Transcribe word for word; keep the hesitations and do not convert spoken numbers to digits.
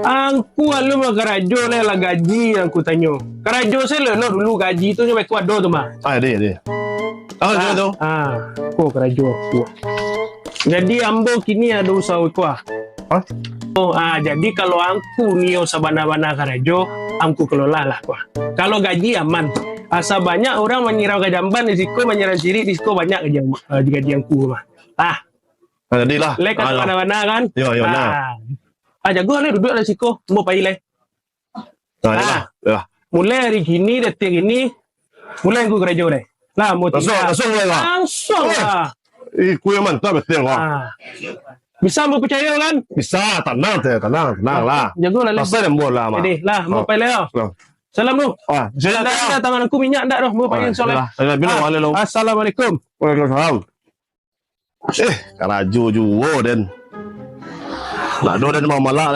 Angku alun bakarajo lai, lah gaji angku tanyo. Karajo se lo dulu, gaji tu nyo beko ado tu mah. Ah, deh, deh. Ah, tu. Ah, ko karajo angku. Jadi ambo kini ado usaho ko ah. Hah? Oh, ah, jadi kalau angku nio sabana-bana karajo, angku kelola lah ko ah. Kalau gaji aman. Asa banyak urang manyirau ka jamban di siko, manyirau siriak di siko, banyak gaji, ah, gaji angku mah. Ah. Ah, jadi lah. Lai ka sabana-bana kan? Yo, yo, nah. Ah. Ah, jago lah duduak lah siko, ambo pai lai. Nah, yo lah. Mulai hari kini, detik kini, mulai angku karajo deh. Lah, mau langsung, tinggal. Langsung mulai lah. Langsung lah. Ih, kuya mantap betul lah. Ah. Bisa ambo picayo kan? Bisa, tanang teh, tanang, tanang lah. Jago lah, Leh. Pasal yang buat lah, Mak. Jadi lah, ambo pai lai yo. Salam lu. Ah, salam lah. Tangan aku minyak ndak doh, ambo pai insya Allah. Assalamualaikum. Waalaikumsalam. Eh, karajo juo den. Ndak ado den mamalak.